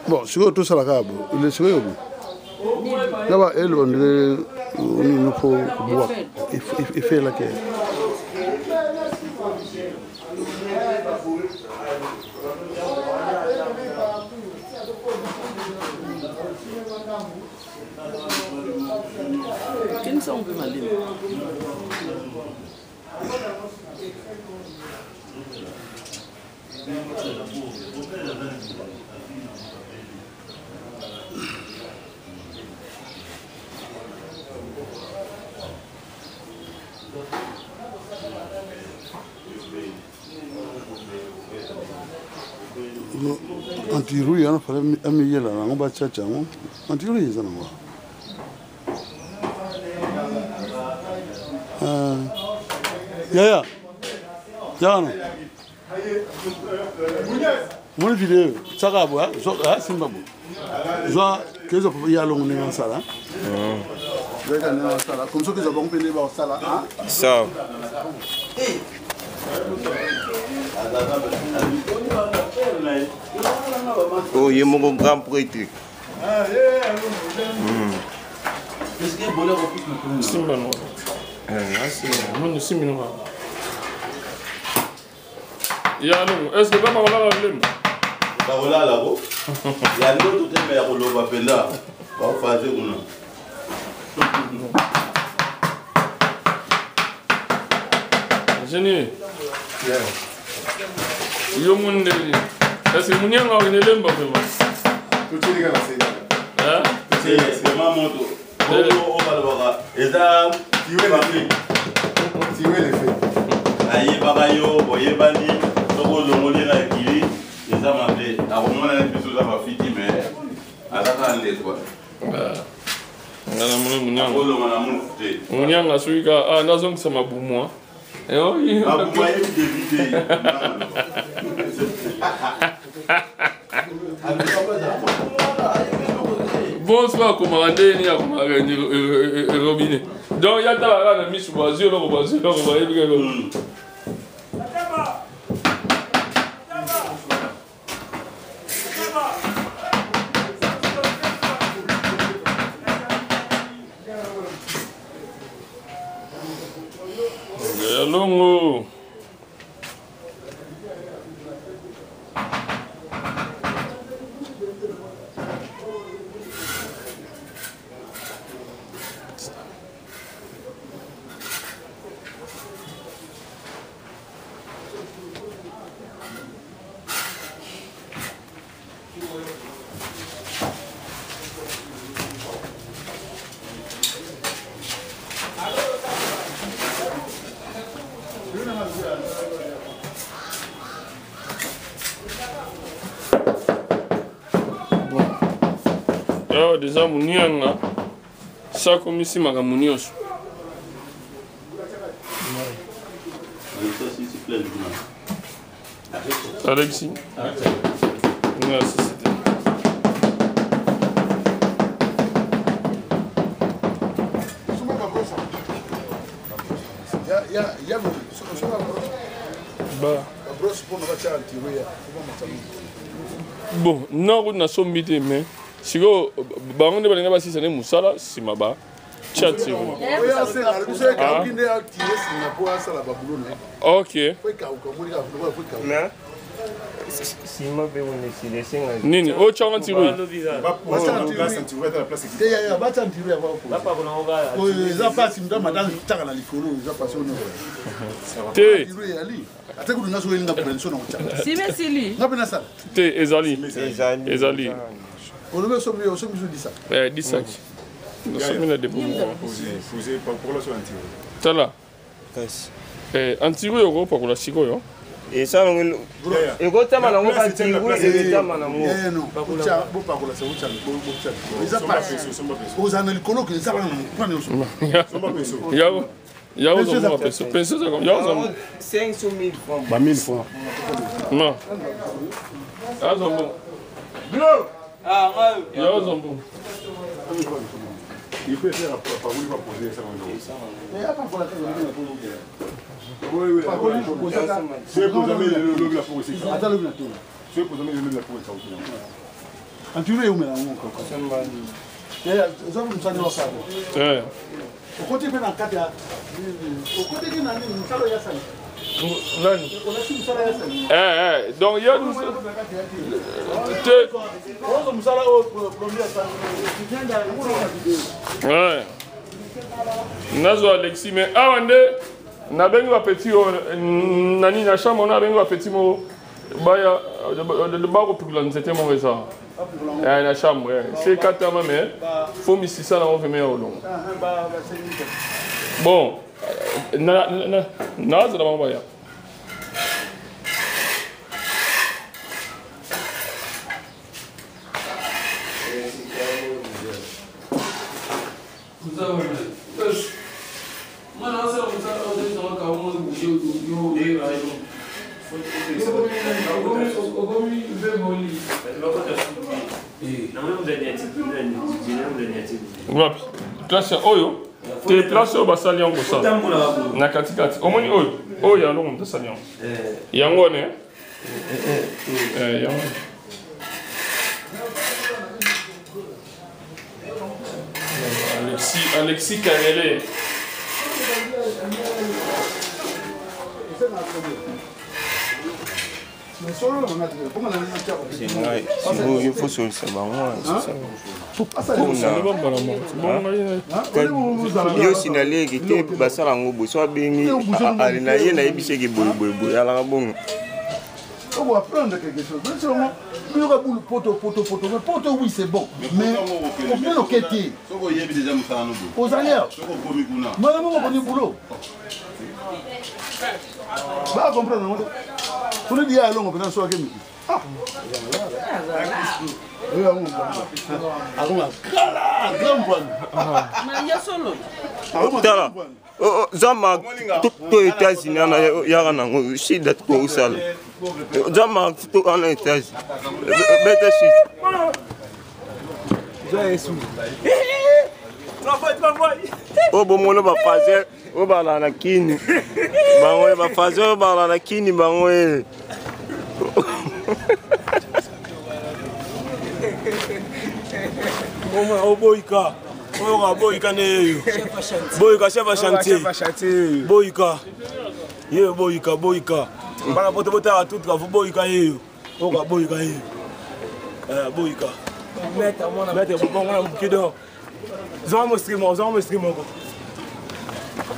Bon, sikoyo tosala kaka bo sikoyo bo na ba ele on dirait nini fo kobwaka efelaki. Antirouille wana fale amiyela nango bachacha yango antirouille eza nango. Ah. Yaya yana moni video saka boya simba bo zwa kezwa ya longo ndenge asala zaka ndenge asala comme soki ezwa bango mpe nde bakosala. Sawa. Oyo ye moko grand prêtre. Simba no. Moni simbi no. Ya longo, est-ce que bama kolala lemba? Bakolala ko ya ndoto te, me ya koloba mpenza baofaze kuna. Génie. Yo moni ndenge. Est-ce que munianga okende lemba vraiment? Hein? Vraiment moto oyo balobaka eza famille, ayebaka yo, boyebani. Soki olongoli na ekili eza mabe, akomona neti biso oza bafiti, me aza kaka ndeko. Nga namoni munianga. Akolonga na mutu te. Munianga soki ka ah nazongisa mabumu. Mabumu ayebi debi te. Bon, soki akomaka ndenge nini akomaka robinet, donc ya tala kaka na misu, bazwi eloko, bazwi eloko, bayebi kaka eloko. Ya longo. Awa deja monianga sakomisi makambo nyonso. Alexis nga asisi te. Ba bon, nord nasombi te, mais sikoyo bango nde balinga basisa nde mosala nsima ba tia tiro. Ok, nini oyo tianga tiro? Eza mpasi, moto amata tiaka na likolo, eza mpasi te. Ate kutu nga soki elinga prevention na kotyaka nga mpe nasala. Te, ezali, ezali. Olobi osombi, osombi so 10. 10 saki nasombi na depo moko. Tala antiro okopakola sikoyo. Esala yango ekotama nango, katiru ekotama nango. Bopakola, eza pasi ozala na likolo, eza wana nyonso. Yago yago ozomona peso peso yago ozomona. 500 000 francs. Ba 1000 francs. Non, azombo yago ozombo. Il peut faire par où il va poser ça. Oui, oui. Tu peux poser le lobe la pour ici. Ata lobi na tona. Tu peux poser le lobe la pour ici. Anturo eumela yango kaka. Eza mosali wasala. Okoti mpe na kati ya okotiki na nini mosala ya sali. Nani? Olasi mosala ya sali. Eh eh donc ya te ozo mosala oyo plombier asali. Ouais. Nazo Alexis mais awa nde nabengi ba petit oyo nani na chambre nabengi ba petit moko baya bakopikula nzete moko eza eh, na chambre eh. se katama mais fo misisa nango vraimen ya kolonga bon nazala bango baya. Wapi place oyo te place oyo basali yango kosala na katikati omoni oyo oyo yango moto asali yango yango wana yango. Alexis, Alexis Kanele. Il faut solisa bango. Yo sinaleki te basala yango boye so abengi na ye nayebisi eke boyeboyeboye alaka bongo. Faut apprendre quelque chose. Non seulement, il boule poto, poto, poto, mais poto, oui, c'est bon. Mais, on peut le quitter. Aux alliés. Moi, je connais boulot. Va comprendre, non? Faut le dire à l'homme, on soit Ah! Tala zama to États-Unis wana yaka nango shida tokosala zama to wana États-Unis beta shida. Oyo bomona bafaser oyo balala na kini bango bafaser oyo balala na kini bango ye. Oboyika oyoka boyika nde yeyo boyika chef ya chantier boyika yeyo boyika boyika bana poto botala tutuka fo boyika yeyo oyoka boyika yeyo boyika maître bobongo na moke donc zwa mostri moko zwa mostri moko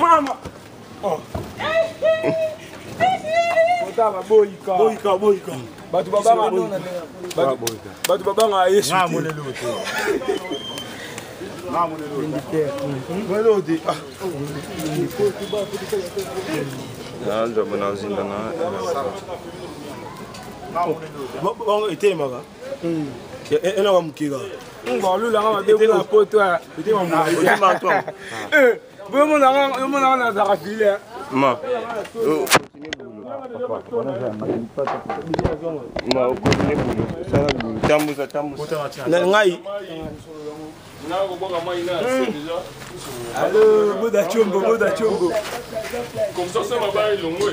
mama. Oh. Otala boyika. Boyika boyika. Bato babanga bato babanga Yesu te. Nzambe nazinda na bango etelemaka eloko mokika balulanga mabe kuna poto. Boyomonaka nazalaka file. Ma ma okontinue boulot, sala boulot, tambusa tambusa na ngai. Allo, boda chombo, boda chombo. Comme ça, ça va elongwe.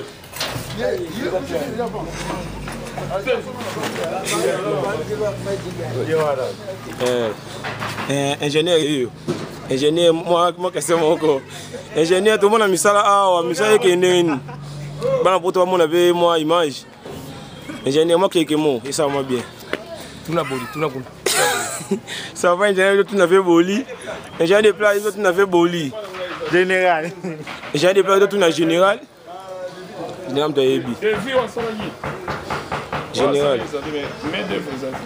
Ingénieur oyo, ingénieur mwa question moko. Ingénieur, tomona misala awa, misala ekende nini? Bana poto bamona mpe mwa image. Ingénieur, mwa keke mo esala mwa bien. Tuna boli, tuna kuna. Ça va ingénieur, tuna fait boli. Ingénieur de place, tuna fait boli. Général. Ingénieur de place, tuna général. Général moto ayebi. Général.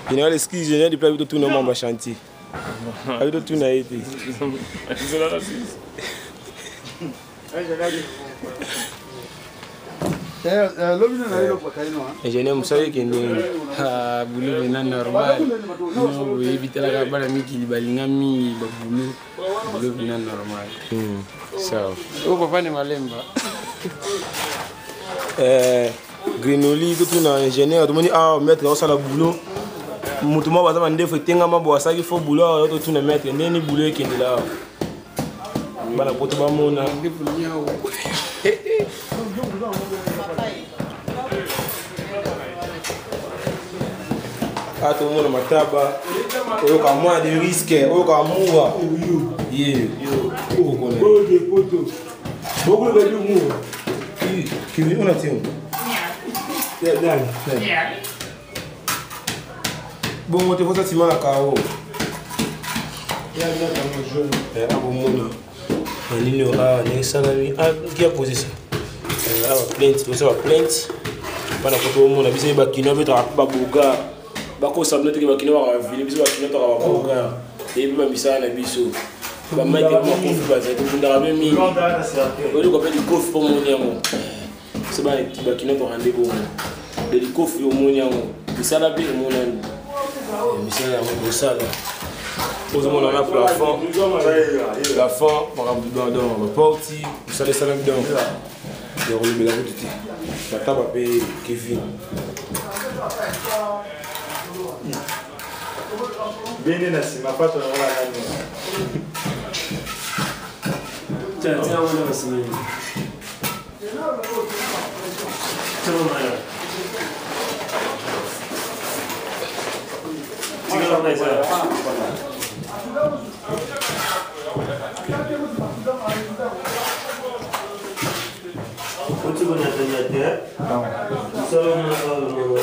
Général, excuse, général de place, tuna mwa chantier. Ayebi totuna ye te. Ingénieur, mosala ekende nini? Boulot pena normal. Oyebi talaka bana mikili balinga mingi baboulot. Boulot pena normal. Sawa. Oyo papa ne malemba. Grenoli totuna ingénieur, tomoni awa maître aosala boulot. Moto moko baza bandefu etengama bo asalaki fo boulot awa. Totuna maître ndeni boulot ekendela awa, bana poto bamona. Awa tomona mataba oyoka moins de risque oyoka mura ye okokona ona ti bongo te fosa nsima na kao akomona na nini awa ndenge esalami ki apose sa awa plainte tosala plainte mpana koto omona biso ye bakino abetaka mpe babogar bakosa bino teke bakino baka bavile biso bakino toka babogar eyebi bamisala na biso bamike makofi bazali tobundaka mpe mingi oluka mpe likofi mpo omoni yango biso bakino toka nde bongo de likofi omoni yango misala mpe emonani misala yango kosala ozomona na plafond plafond makambo donc baporti mosala esalami donc ya kolobela kutu te mataba mpe kevin bene na nsima fato na wana nani Tiens, tiens, on a nsima. Oti konyatanyata mosala wana